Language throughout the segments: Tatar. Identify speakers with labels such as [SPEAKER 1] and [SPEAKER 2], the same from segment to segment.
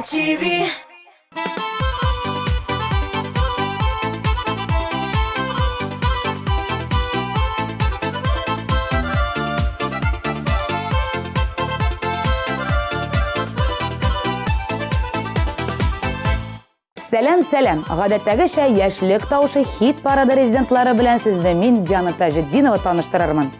[SPEAKER 1] TV.
[SPEAKER 2] Сәлам, сәлам! Гадәттәгечә яшьлек тавышы хит парады резидентлары белән сезне мин Диана Таҗетдинова таныштырырмын.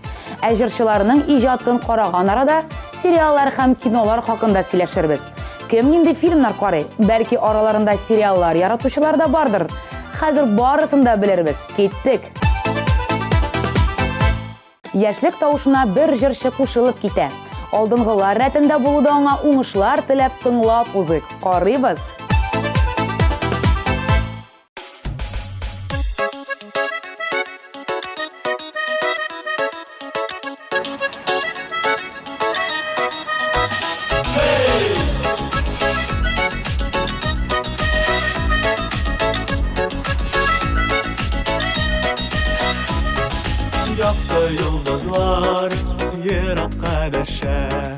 [SPEAKER 2] Ә җырчыларның иҗатын караган арада сериаллар һәм кинолар хакында сөйләшербез. Кем нинди фильмнар карый? Бәлки араларында сериаллар яратучылар да бардыр. Хәзер барысын да белербез. Киттек! Яшьлек тавышына бер җырчы кушылып китә. Алдынгылар рәтендә булуда аңа уңышлар теләп тыңлап узыйк. Карыйбыз!
[SPEAKER 3] Якты йолдызлар еракка дәшә,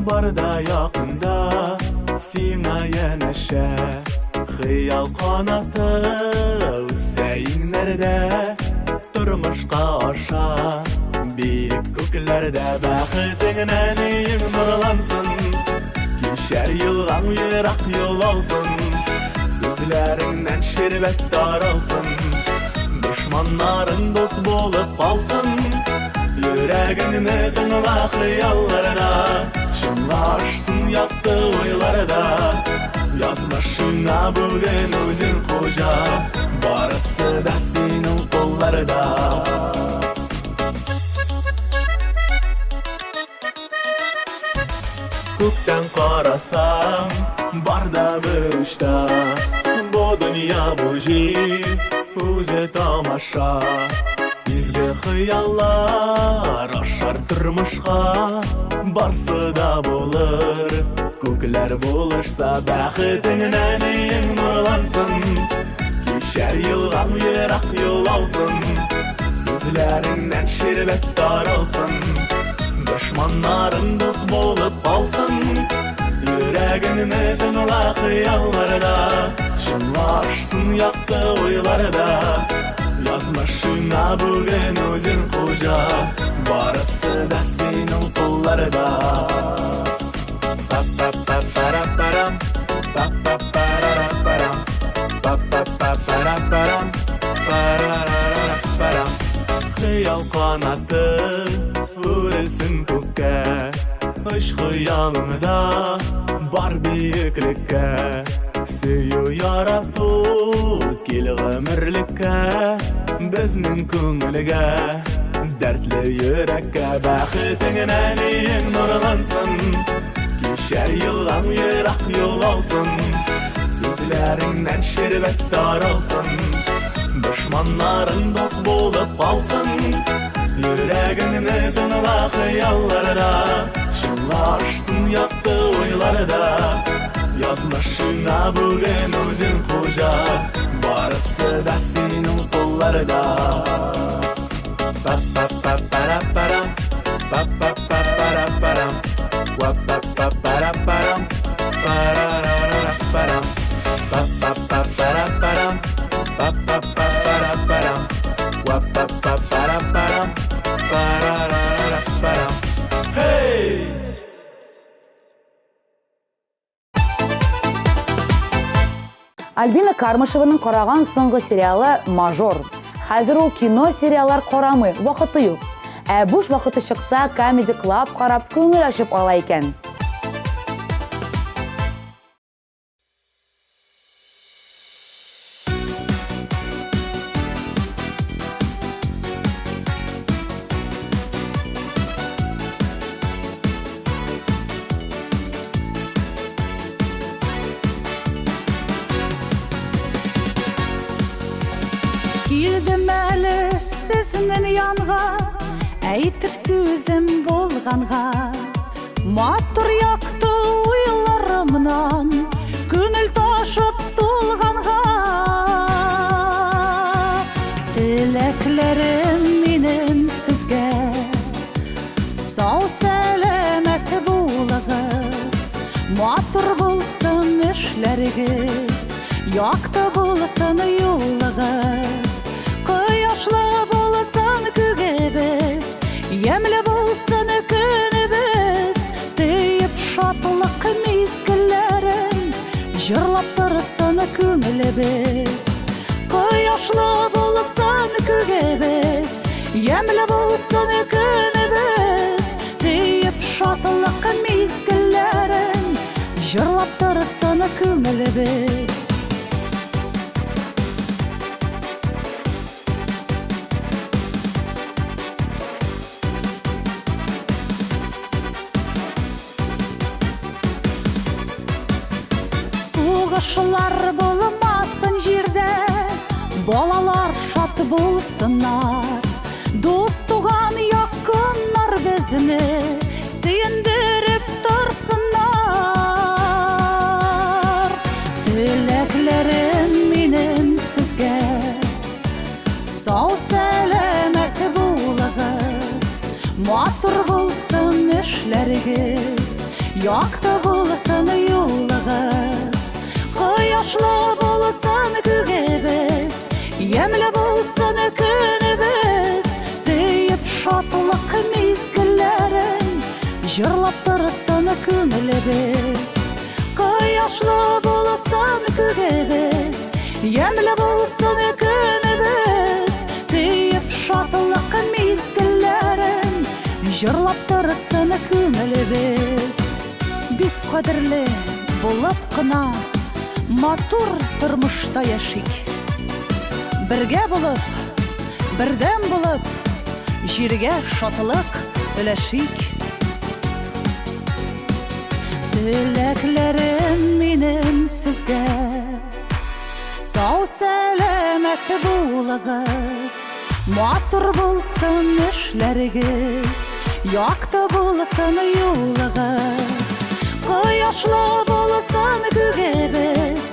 [SPEAKER 3] бар да якында сиңа янәшә. Хыял канаты үсә иңнәрдә, тормышка аша. Биек күкләрдә бәхетең нәниең нурлансын. Кичәр елгаң ерак юл алсын. Сүзләреңнән ширбәт таралсын. Дошманнарың дус булып калсын. Йөрәгеңне тыңла хыялларда, Чынлашсын якты уйларда. Язмышыңа бүген үзең хуҗа, Барысы да синең кулларда. Күктән карасаң, бар да бер учта. Бу дөнья, бу җир, үзе тамаша. Изге хыяллар ашар тормышка, барсы да булыр. Күкләр булышса, бәхетең нәниең нурлансын. Кичәр елгаң ерак юл алсын. Сүзләреңнән ширбәт таралсын. Дошманнарың дус булып калсын. Йөрәгеңне тыңла хыялларда, Чынлашсын якты уйларда. Язмышыңа бүген үзең хуҗа, Барысы да синең кулларда. Па-па-па-пара-парам, па-па-парара-парам, па-па-па-пара-парам, парарара-парам. Хыял канаты үрелсен күккә, Оч хыялыңда бар биеклеккә. Сөю, ярату кил гомерлеккә, Безнең күңелгә, дәртле йөрәккә. Бәхетең нәниең нурлансын, Кичәр елгаң ерак юл алсын. Сүзләреңнән ширбәт таралсын, Дошманнарың дус булып калсын. Йөрәгеңне тыңла хыялларда, Чынлашсын якты уйларда. Язмышыңа бүген үзең хуҗа, Барысы да синең кулларда. Па-па-па-пара-парам, па-па-па-пара-парам, ва-па-па-пара-парам, парарара-парам, па-па-па-пара-парам, па-па-па-пара-парам, ва-па-па-пара-парам, парарара-парам. Hey!
[SPEAKER 2] Альбина Кармышеваның караган соңгы сериалы Мажор. Хәзер ул кино сериаллар карамый, вакыты юк. Ә буш вакыты чыкса, Comedy Club карап күңел ачып ала икән.
[SPEAKER 4] Килдем әле сезнең янга, әйтер сүзем булганга. Матур якты уйларымнан күңел ташып тулганга. Теләкләрем минем сезгә. Сау сәламәт булыгыз, матур булыгыз. булсын эшләрегез, Якты булсын юлыгыз. Кояшлы булсын күгебез, Ямьле булсын көнебез. Төеп шатлык мизгелләрен, Җырлап торсын күңелебез. Кояшлы булсын күгебез, Ямьле булсын көнебез. Төеп шатлык мизгелләрен, Җырлап торсын күңелебез. Сугышлар булмасын җирдә, Балалар шат булсыннар. Дус туган якыннар безне Сөендереп торсыннар. Теләкләрем минем сезгә, Сау сәламәт булыгыз, Матур булсын эшләрегез, Якты булсын юлыгыз. Кояшлы булсын күгебез, Ямьле булсын көнебез. Төеп шатлык мизгелләрен, Җырлап торсын күңелебез. Кояшлы булсын күгебез, Ямьле булсын көнебез. Төеп шатлык мизгелләрен, Җырлап торсын күңелебез. Бик кадерле булып кына Матур тормышта яшик. Бергә булып, бердәм булып, Җиргә шатлык өләшик. Теләкләрем минем сезгә, Сау сәламәт булыгыз, Матур булсын эшләрегез, Якты булсын юлыгыз. Кояшлы булсын күгебез,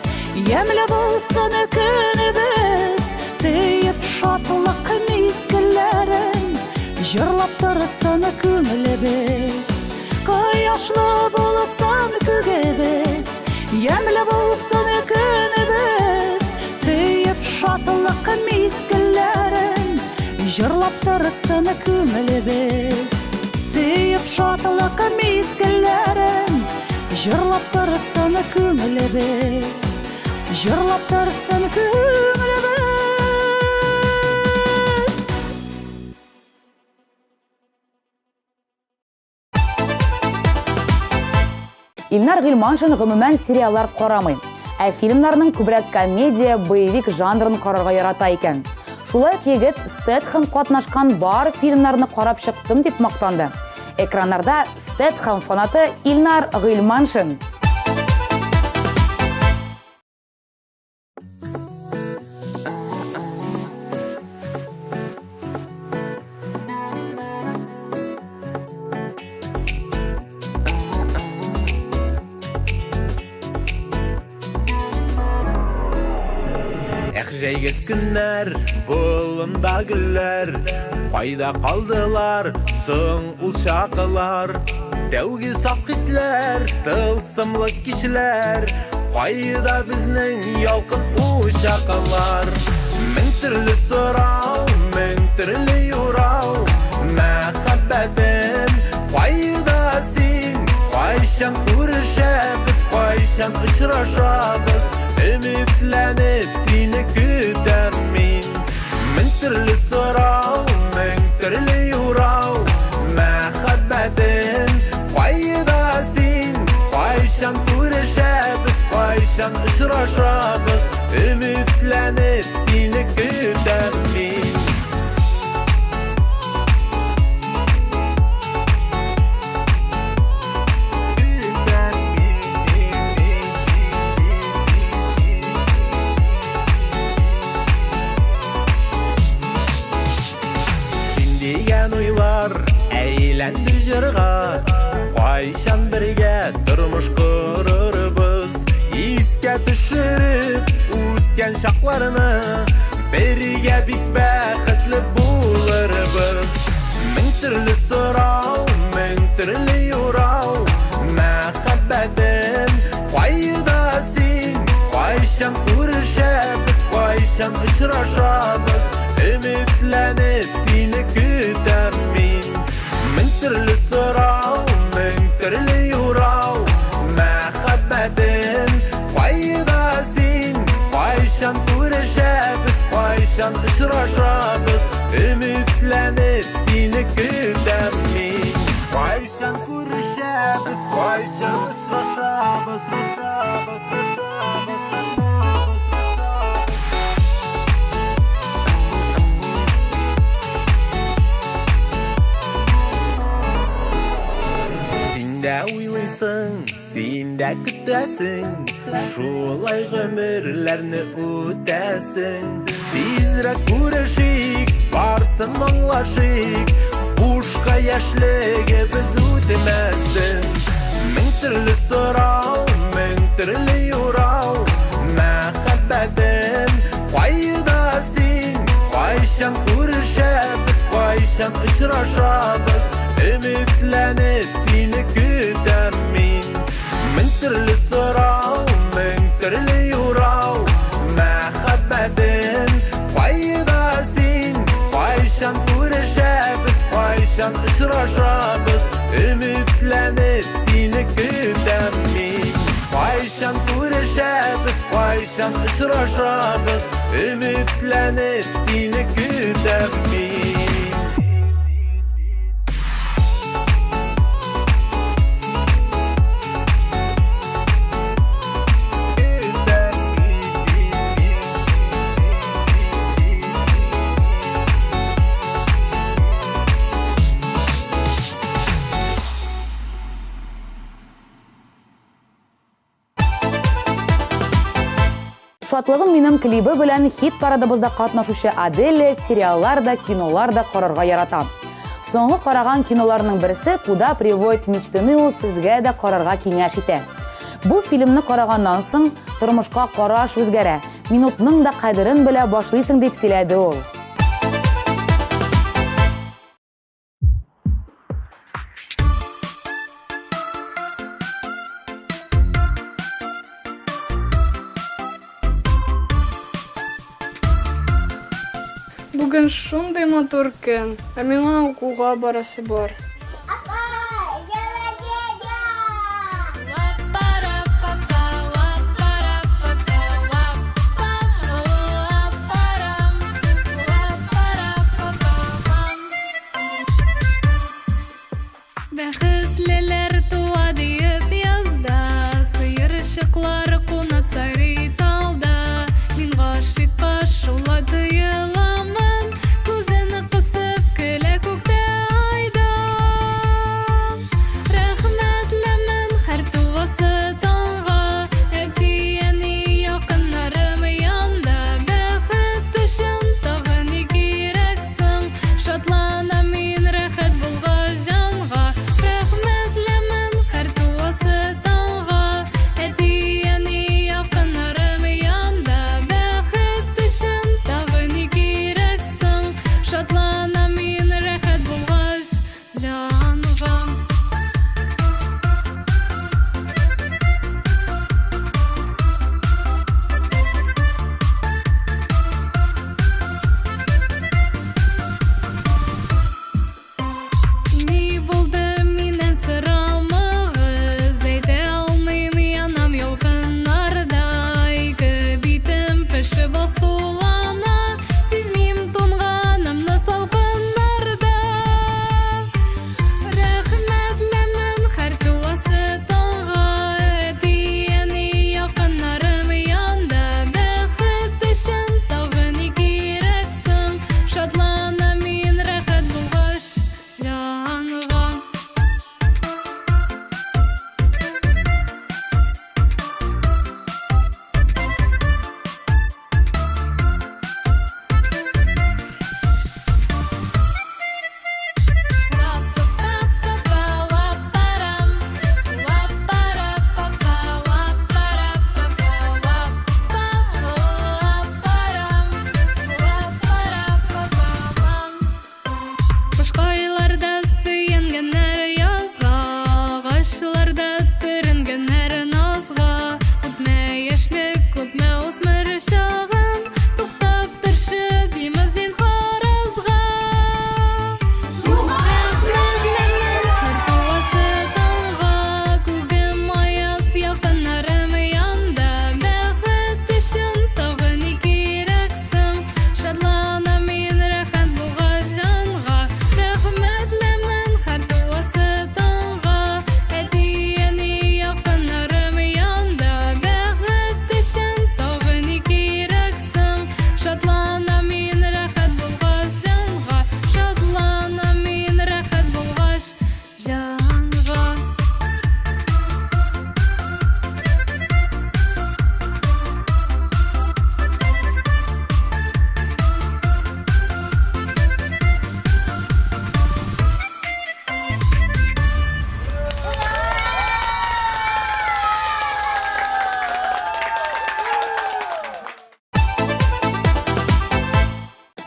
[SPEAKER 4] Ямьле булсын көнебез. Төеп шатлык мизгелләрен, Җырлап торсын күңелебез. Кояшлы булсын күгебез, Ямьле булсын көнебез. Төеп шатлык мизгелләрен, Җырлап торсын күңелебез. Төеп шатлык мизгелләрен, Җырлап торсын күңелебез. Җырлап торсын күңелебез.
[SPEAKER 2] Илнар Гыйльманшин гомумән сериаллар карамый, ә фильмнарның күбрәк комедия, боевик жанрын карарга ярата икән. Шулай ук егет Стэтхэм катнашкан бар фильмнарны карап чыктым дип мактанды. Экраннарда Стэтхэм фанаты Илнар Гыйльманшин.
[SPEAKER 3] Эх, җәйге көннәр, болында гөлләр, Кайда калдылар соң ул чаклар? Тәүге саф хисләр, тылсымлы кичләр, Кайда безнең ялкын учаклар? Мең төрле сорау, мең төрле юрау, Мәхәббәтем, кайда син? Кайчан күрешәбез, кайчан очрашабыз? Өметләнеп сине көтәм мин. Мең төрле сорау, мең төрле юрау, Мәхәббәтем, кайда син? Кайчан күрешәбез, кайчан очрашабыз? Өметләнеп сине көтәм мин. Син дигән уйлар әйләнде җырга, Кайчан бергә тормыш корырбыз? Искә төшереп үткән чакларны, Бергә бик бәхетле булырбыз. Мең төрле сорау, мең төрле юрау, Мәхәббәтем, кайда? Кайчан очрашабыз? Өметләнеп сине көтәм мин. Мең төрле сорау, мең төрле юрау. Мәхәббәтем, кайда син? Кайчан күрешәбез, кайчан очрашабыз? Өметләнеп сине көтәм мин. Кайчан күрешәбез, кайчан очрашабыз? Син дә уйлыйсың, син дә көтәсең, шулай гомерләрне үтәсең. Тизрәк күрешик, барсын аңлашыйк, бушка яшьлегебез үтмәсен. Мең төрле сорау, мең төрле юрау, мәхәббәтем, кайда син? Кайчан күрешәбез, кайчан очрашабыз? Өметләнеп сине көтәм мин. Мең төрле сорау, мең төрле юрау, мәхәббәтем, кайда син? Кайчан күрешәбез, кайчан очрашабыз? Өметләнеп сине көтәм мин. Кайчан күрешәбез, кайчан очрашабыз? Өметләнеп сине көтәм мин.
[SPEAKER 2] Шатлыгым минем клибы белән хит парадыбызда катнашучы Аделя сериаллар да, кинолар да карарга ярата. Соңгы караган киноларның берсе Куда приводит мечтыны ул сезгә дә карарга киңәш итә. Бу фильмны караганнан соң тормышка караш үзгәрә, минутның да кадерен белә башлыйсың дип сөйләде ул.
[SPEAKER 1] Бүген шундый матур көн, ә миңа укуга барасы бар.
[SPEAKER 5] Бәхетлеләр туа диеп язда, Сыерчыклар кунып сайрый талда. Мин гашыйкка шулай тоеламын, Күзен кысып көлә күктә айда. Рәхмәтлемен һәр туасы таңга, Әти-әни якыннарым янда. Бәхет өчен тагы ни кирәк соң? Шатланам мин рәхәт булгач җанга. Рәхмәтлемен һәр туасы таңга. Әти-әни якыннарым янда. Бәхет өчен тагы ни кирәк?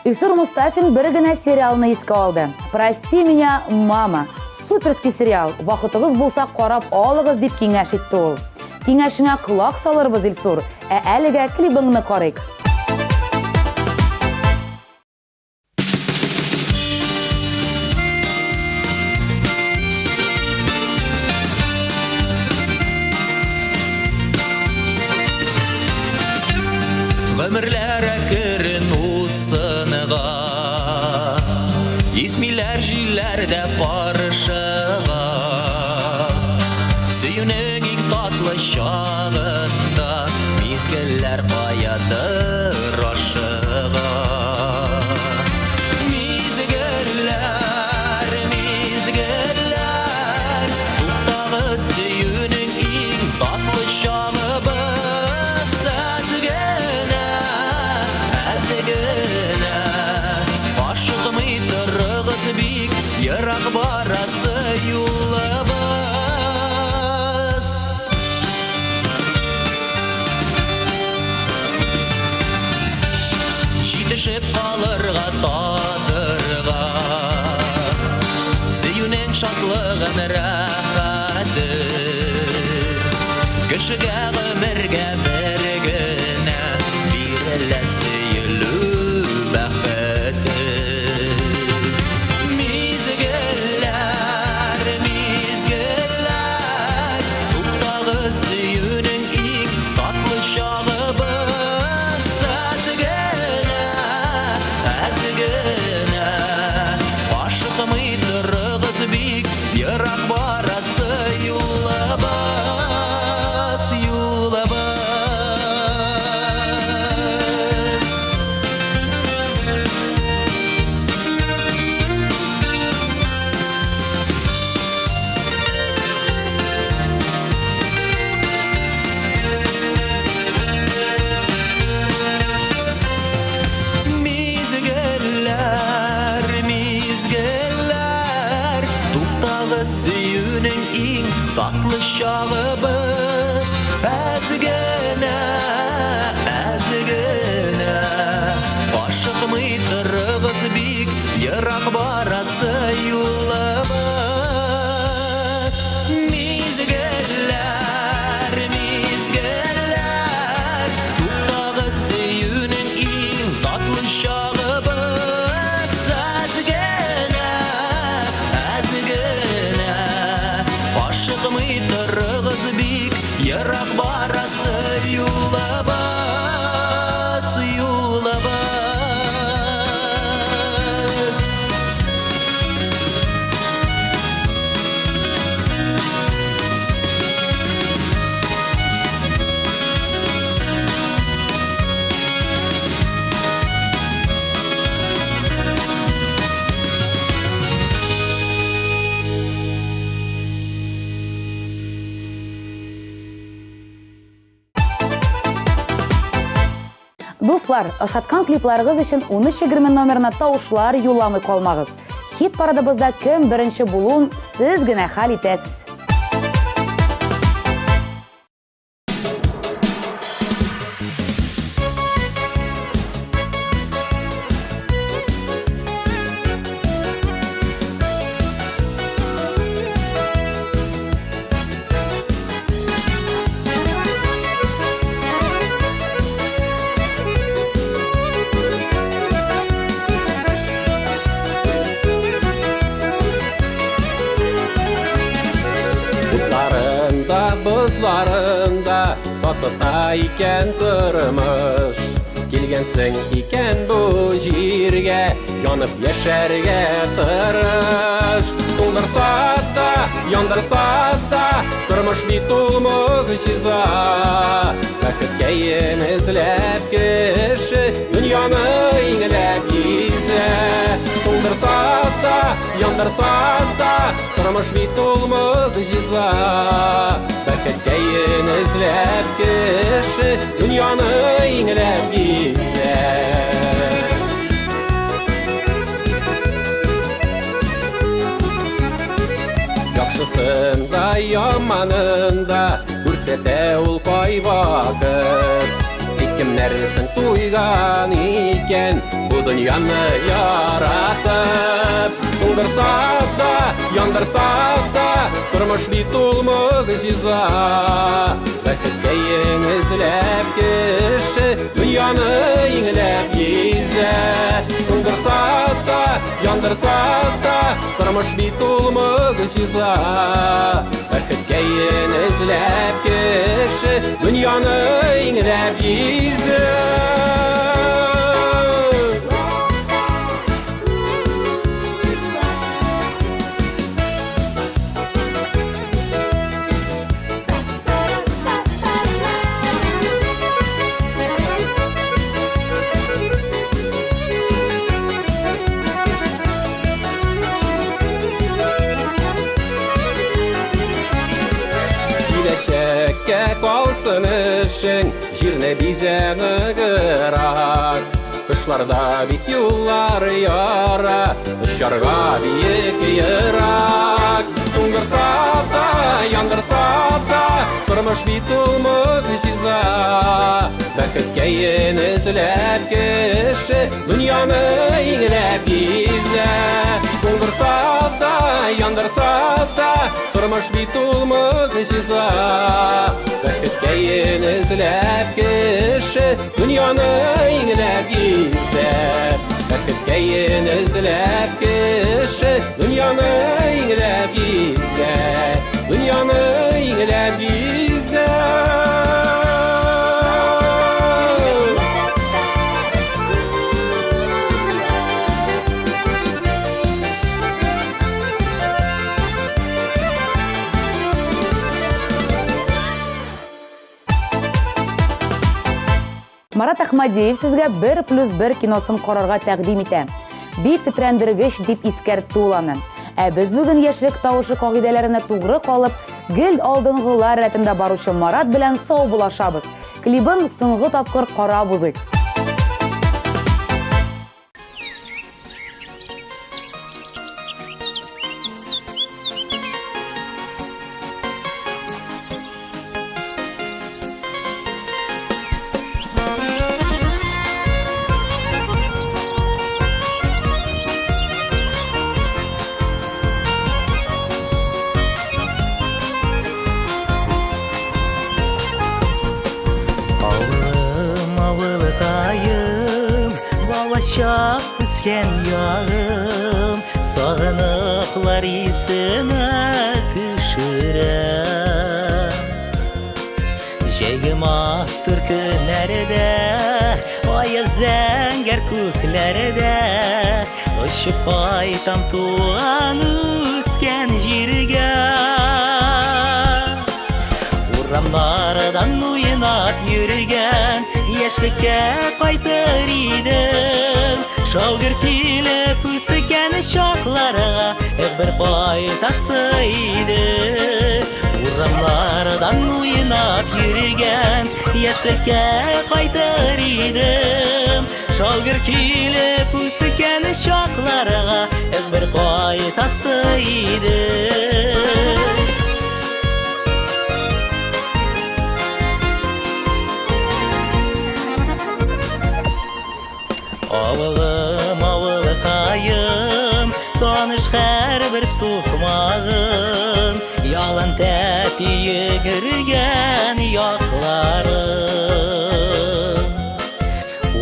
[SPEAKER 2] Илсур Мустафин бер генә сериалны искә алды. Прости меня, мама. Суперский сериал. Вакытыгыз булса, карап алыгыз, дип киңәш итте ул. Киңәшеңә колак салырбыз, Илсур. Ә әлегә клибыңны карыйк.
[SPEAKER 3] Гомерләр әкерен узсыныга, Исмиләр җилләр дә карышыга. Сөюнең иң татлы чагында Мизгелләр каядыр ашыга. Мизгелләр, мизгелләр, Туктагыз сөюнең иң татлы чагыбыз. Әз генә, әз генә, Ашыкмый торыгыз бик, ерак барасы юлыбыз. Җитешеп калырга татырга, Сөюнең шатлыгын рәхәте. Кешегә гомергә бер генә бирелә сөелү бәхете. Мизгелләр, мизгелләр, Туктагыз сөюнең иң татлы чагыбыз. Әз генә, әз генә, Ашыкмый торыгыз бик, ерак барасы юлыбыз, юлыбыз. Мизгелләр, мизгелләр, Туктагыз сөюнең иң татлы чагыбыз. Әз генә, әз генә, Ашыкмый торыгыз бик, ерак барасы юлыбыз. Мизгелләр, мизгелләр, Туктагыз сөюнең иң татлы чагыбыз. Әз генә, әз генә, Ашыкмый торыгыз бик, ерак барасы юлыбыз, юлыбыз.
[SPEAKER 2] Дуслар, ошаткан клипларыгыз өчен 1320 номерына тавышлар юлламый калмагыз. Хит парадыбызда кем беренче булуын сез генә хәл итәсез.
[SPEAKER 6] Утларында, бозларында татыта икән тормыш. Килгәнсең икән бу җиргә, янып яшәргә тырыш. Туңдырса да, яндырса да, тормыш бит ул могҗиза. Бәхеткәен эзләп кеше дөньяны иңләп гизә. Туңдырса да, яндырса да, тормыш бит ул могҗиза. Бәхеткәен эзләп кеше дөньяны иңләп гизә. Яхшысын да, яманын да күрсәтә ул кайвакыт. Тик кемнәр Менәрсең туйган икән бу дөньяны яратып. Туңдырсак та, яндырсак та, тормыш бит ул могҗиза. Бәхеткәен эзләп кеше дөньяны иңләп гизә. Туңдырсак та, яндырсак та, тормыш бит ул могҗиза. Бәхеткәен эзләп кеше дөньяны иңләп гизә. Киләчәккә калсын эшең, җирне бизә ныграк. Кышларда бит юллар яра, очарга биек ерак. Туңдырса да, яндырса да, тормыш бит ул могҗиза. Бәхеткәен эзләп кеше дөньяны иңләп гизә. Туңдырса да, яндырса да, тормыш бит ул могҗиза. Бәхеткәен эзләп кеше дөньяны иңләп гизә. Бәхеткәен эзләп кеше дөньяны иңләп гизә. Дөньяны иңләп гизә.
[SPEAKER 2] Марат Әхмәдиев сезгә 1 плюс 1 киносын карарга тәкъдим итә. Бик тетрәндергеч дип искәртте ул аны. Ә без бүген яшьлек тавышы кагыйдәләренә тугры калып, гел алдынгылар рәтендә баручы Марат белән саубуллашабыз. Клибын соңгы тапкыр карап узыйк.
[SPEAKER 3] Авылым, авылкаем, балачак үскән ягым, сагыныклар исемә төшерәм. Җәйге матур көннәрдә, аяз зәңгәр күкләрдә, очып кайтам туган үскән җиргә. Урамнардан уйнап йөргән яшьлеккә кайтыр идем. Шаугыр килеп үскән чакларга эх бер кайтасы иде. Урамнардан уйнап йөргән яшьлеккә кайтыр идем. Шаугыр килеп үскән чакларга эх бер кайтасы иде. Авылым, авылкаем, таныш һәрбер сукмагым, ялан тәпи йөгергән якларым.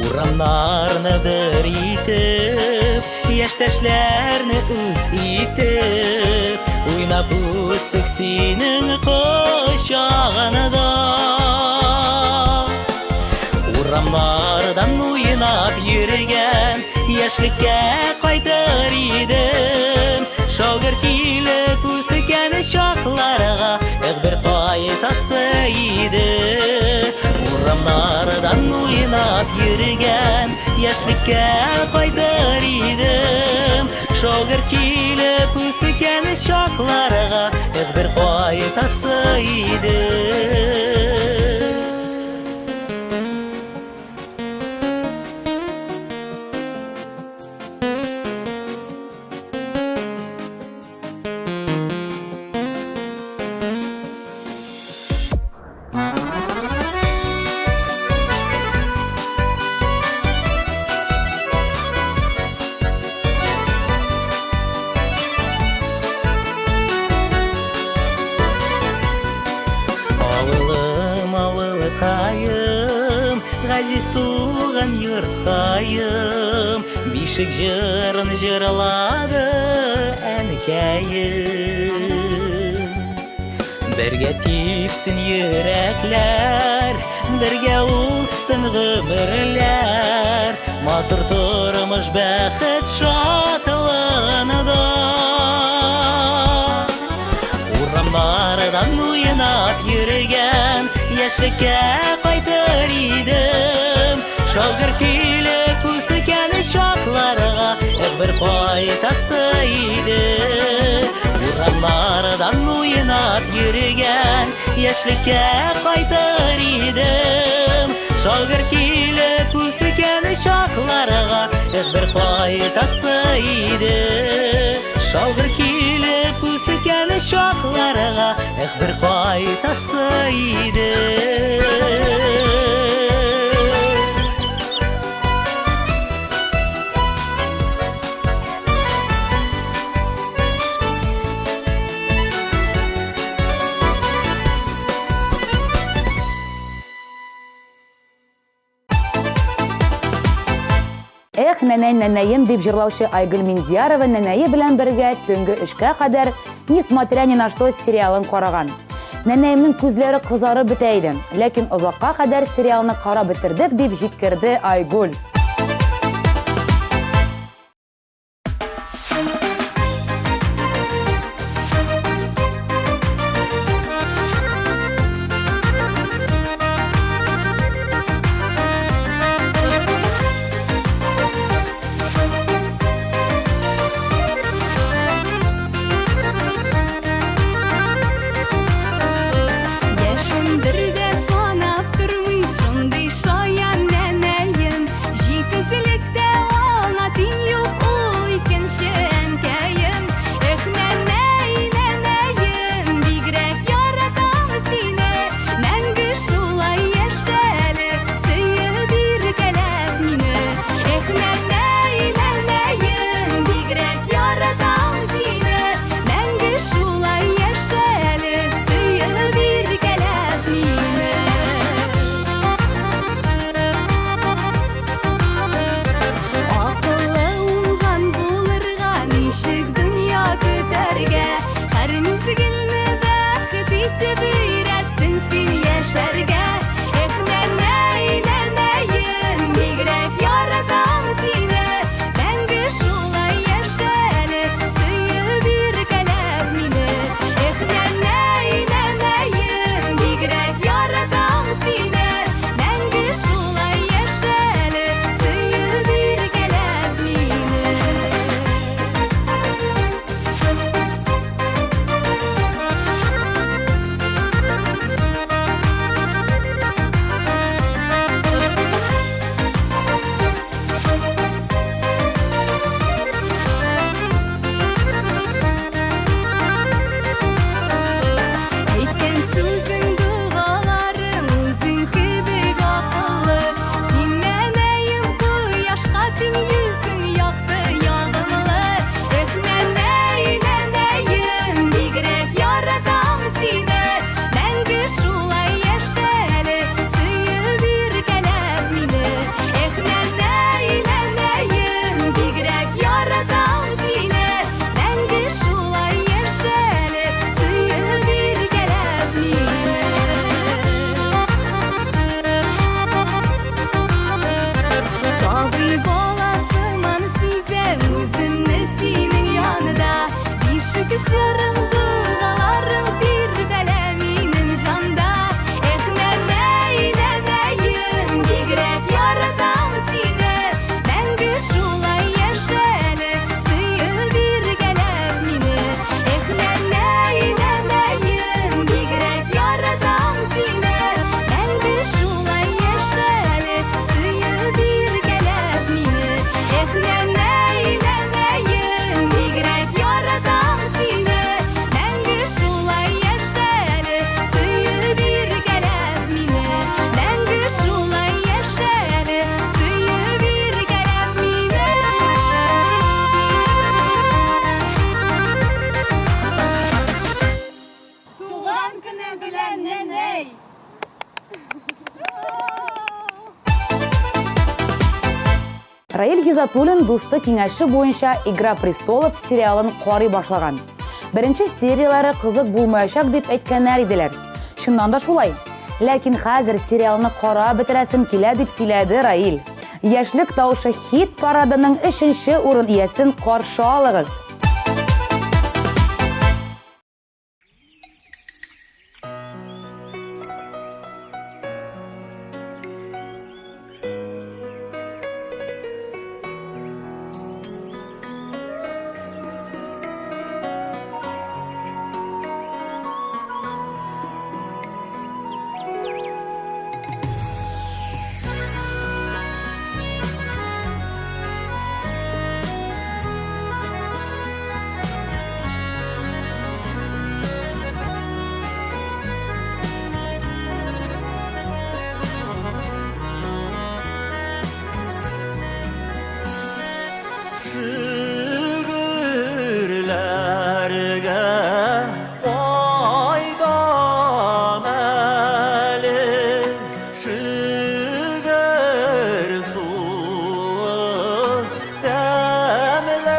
[SPEAKER 3] Урамнарны бер итеп, яшьтәшләрне үз итеп, уйнап үстек синең кочагыңда. Урамнардан уйнап йөргән яшьлеккә кайтыр идем. Шаугыр килеп үскән чакларга эх бер кайтасы иде. Урамнардан уйнап йөргән яшьлеккә кайтыр идем. Шаугыр килеп үскән чакларга эх бер кайтасы иде. Авылкаем, газиз туган йорткаем, Бишек җырын җырлады әнкәем. Бергә типсен йөрәкләр, бергә узсын гомерләр, Матур тормыш, бәхет, шатлыгында. Урамнардан уйнап йөргән яшьлеккә кайтыр идем. Шагыр килеп үскән чакларга бер кайтасы иде. Урамнардан уйнап йөргән яшьлеккә кайтыр идем. Шагыр килеп үскән чакларга бер кайтасы иде. Шалгыр килеп үскән чакларга эх бер кайтасы иде.
[SPEAKER 2] Эх, нәнәй, нәнәем дип җырлаучы Айгөл Миндиярова нәнәе белән бергә төнге өчкә кадәр Несмотря ни на что сериалын караган. Нәнәемнең күзләре кызарып бетә иде, ләкин озакка кадәр сериалны карап бетердек дип җиткерде Айгөл.
[SPEAKER 5] Яшен бер дә санап тормый, шундый шаян нәнәем.
[SPEAKER 2] Раил Гизатуллин дусты киңәше буенча Игра престолов сериалын карый башлаган. Беренче серияләре кызык булмаячак дип әйткәннәр иделәр. Чыннан да шулай. Ләкин хәзер сериалны карап бетерәсем килә дип сөйләде Раил. Яшьлек тавышы хит парадының өченче урын иясен каршы алыгыз.
[SPEAKER 3] Шөгерләргә кайтам әле, Шөгер суы тәмлегә.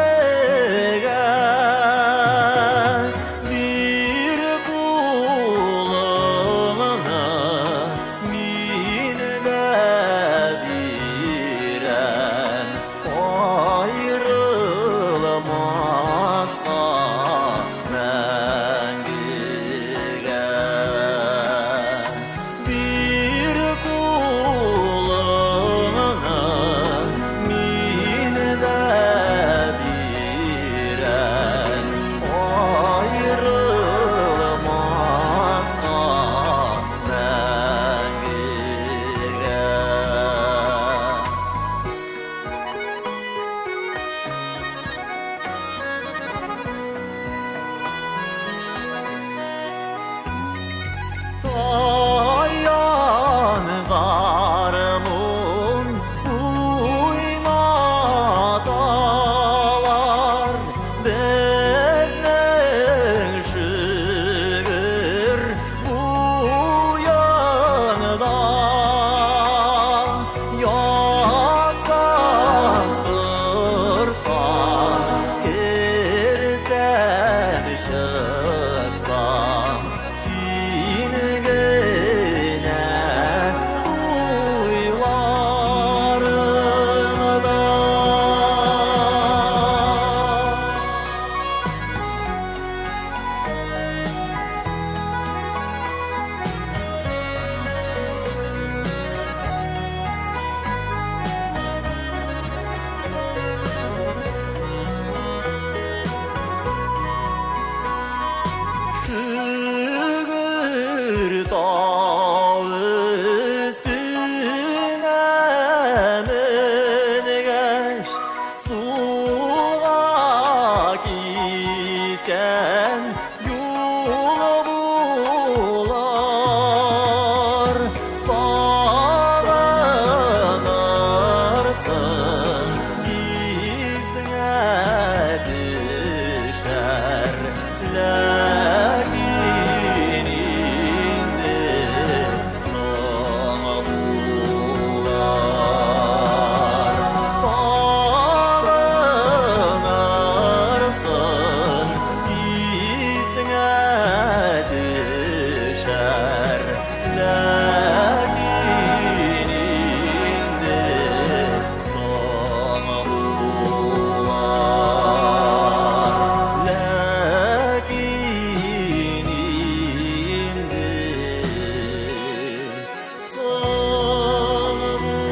[SPEAKER 3] Бир кулыңны, мин дә бирәм. Аерылмаска мәңгегә. Бир кулыңны, мин дә бирәм. Аерылмаска мәңгегә. Таян гармун уйнаталар безнең Шөгер буенда. Ятсам, торсам, керсәм, чыксам, син генә уйларымда. Шөгер тау өстенә менгәч, сулга киткән юл булыр. Сагынырсың, исеңә төшәр. Ләкин инде соң булыр. Сагынырсың, исеңә төшәр. Ләкин инде соң булыр. Ләкин инде соң булыр.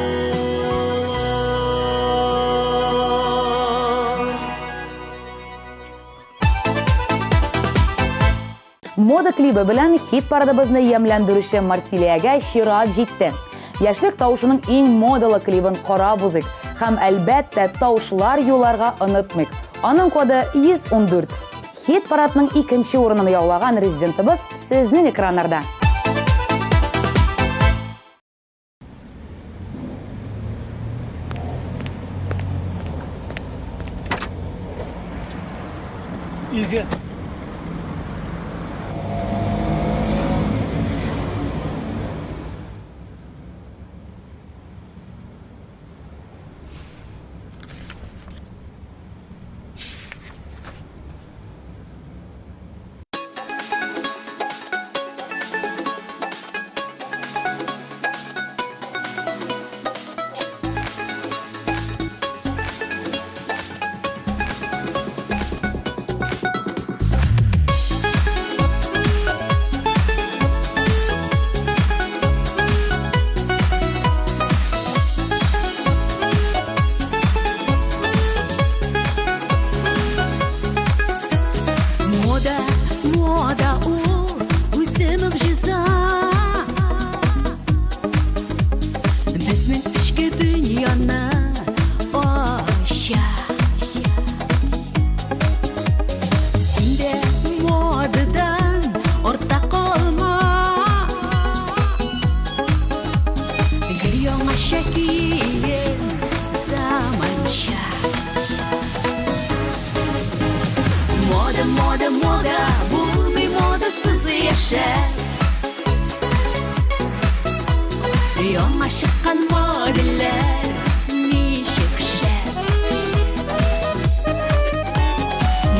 [SPEAKER 2] Мода клибы белән хит парадыбызны ямьләндерүче Марсилиягә чират җитте. Яшьлек тавышының иң модалы клибын карап узыйк һәм, әлбәттә, тавышлар юлларга онытмыйк. Аның коды 114. Хит парадның икенче урынын яулаган резидентыбыз сезнең экраннарда.
[SPEAKER 7] Өйгә.
[SPEAKER 4] Безнең эчке дөньяны ача. Син дә модадан артта калма. Гел яңача киен, заманча. Мода, мода, мода, булмый модасыз яшәп. Яңа чыккан модельләр ничек шәп.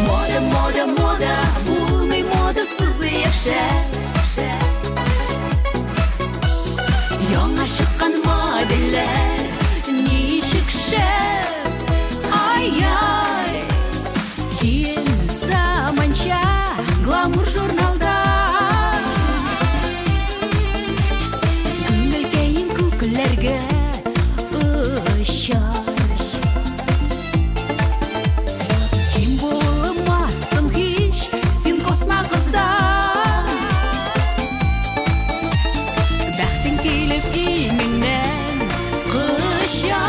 [SPEAKER 4] Мода, мода, мода, булмый модасыз яшәп. Яңа чыккан модельләр ничек шәп. Ай-яй, киен заманча, гламур журналда. Күңелкәең күкләргә очар. Ким булмассың һич син косма кыздан. Бәхтең килеп иңеңнән кочар.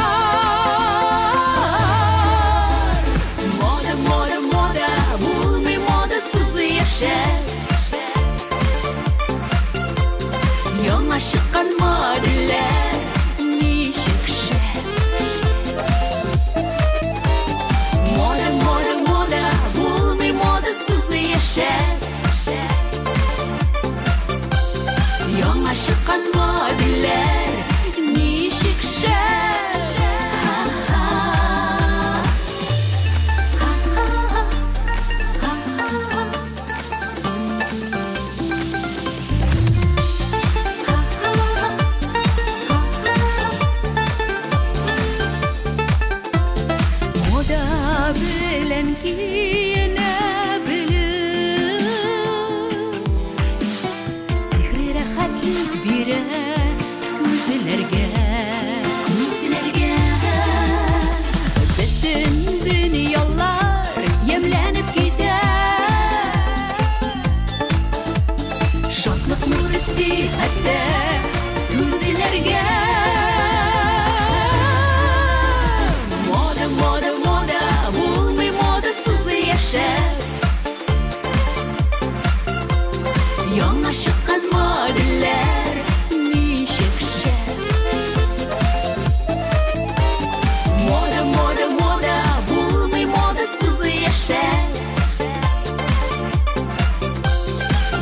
[SPEAKER 4] Мода, мода, мода, булмый модасыз яшәп. Яңа чыккан модельләр ничек шәп. Мода, мода, мода, булмый модасыз яшәп. Яңа чыккан модельләр ничек шәп. Ха-ха. Ха-ха. Ха-ха. Мода белән киенә белү Сихри рәхәтлек бирә күзләргә. Күзләргә бөтен дөньялар ямьләнеп китә. Шатлык нур өсти хәтта күзләргә. Мода, мода, мода, булмый модасыз яшәп. Яңа чыккан модельләр ничек шәп. Мода, мода, мода, булмый модасыз яшәп.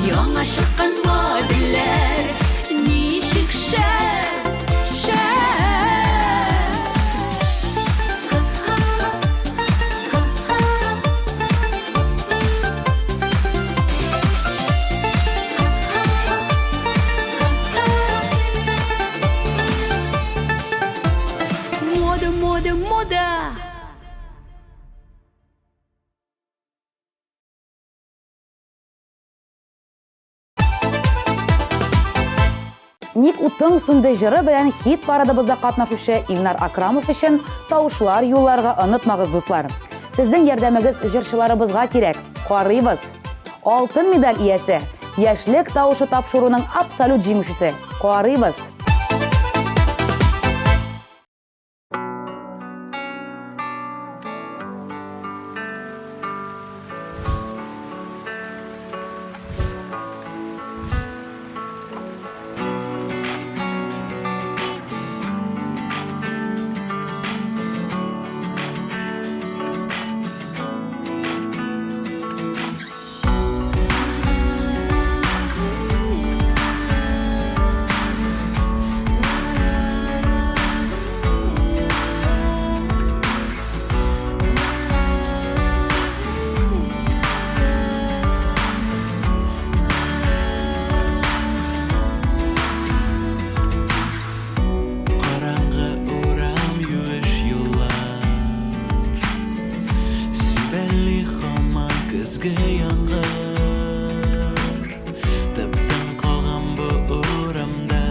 [SPEAKER 4] Яңа чыккан модельләр ничек шәп, шәп. Ха-ха, ха-ха. Мода, мода, мода.
[SPEAKER 2] Ник утың сүнде җыры белән хит парадыбызда катнашучы Илнар Акрамов өчен тавышлар юлларга онытмагыз, дуслар. Сезнең ярдәмегез җырчыларыбызга кирәк. Карыйбыз. Алтын медаль иясе, Яшьлек тавышы тапшыруның абсолют җиңүчесе. Карыйбыз.
[SPEAKER 3] Караңгы урам, юеш юллар, Сибәли һаман көзге яңгыр. Тып-тын калган бу урамда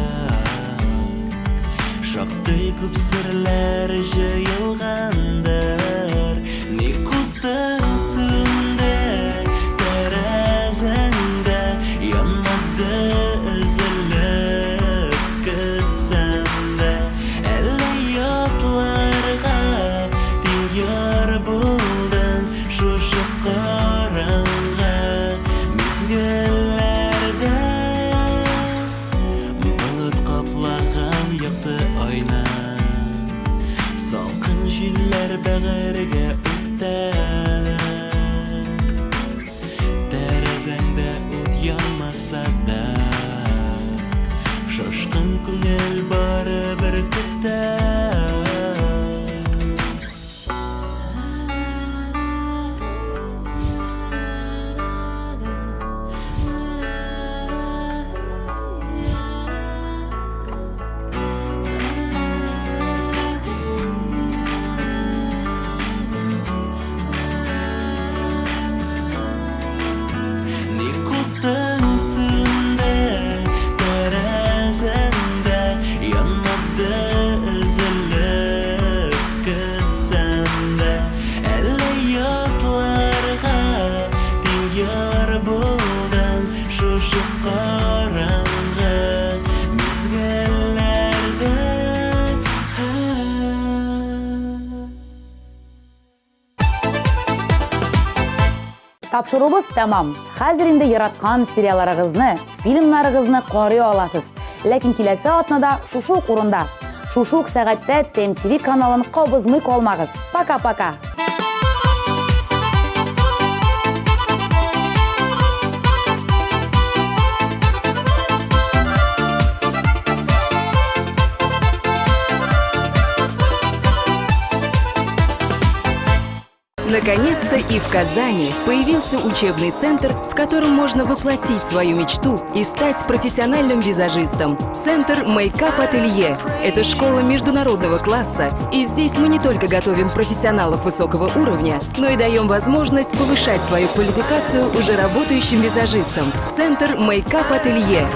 [SPEAKER 3] Шактый күп серләр җыелгандыр. Ник утың сүнде, тәрәзәңдә Янмады өзелеп көтсәм дә. бәгырьгә үтә. Тәрәзәңдә ут янмаса да, Шашкын күңел барыбер көтә. Ник утың сүнде, тәрәзәңдә Янмады өзелеп көтсәм дә Әллә ятларга тиң яр булдың Шушы караңгы мизгелләрдә.
[SPEAKER 2] Тапшыруыбыз тәмам. Хәзер инде яраткан сериалларыгызны, фильмнарыгызны карый аласыз. Ләкин киләсе атнада шушы ук урында, шушы ук сәгатьтә ТМТВ каналын кабызмый калмагыз. Пока-пока!
[SPEAKER 4] Наконец-то и в Казани появился учебный центр, в котором можно воплотить свою мечту и стать профессиональным визажистом. Центр Мейкап Ателье – это школа международного класса, и здесь мы не только готовим профессионалов высокого уровня, но и даем возможность повышать свою квалификацию уже работающим визажистам. Центр Мейкап Ателье.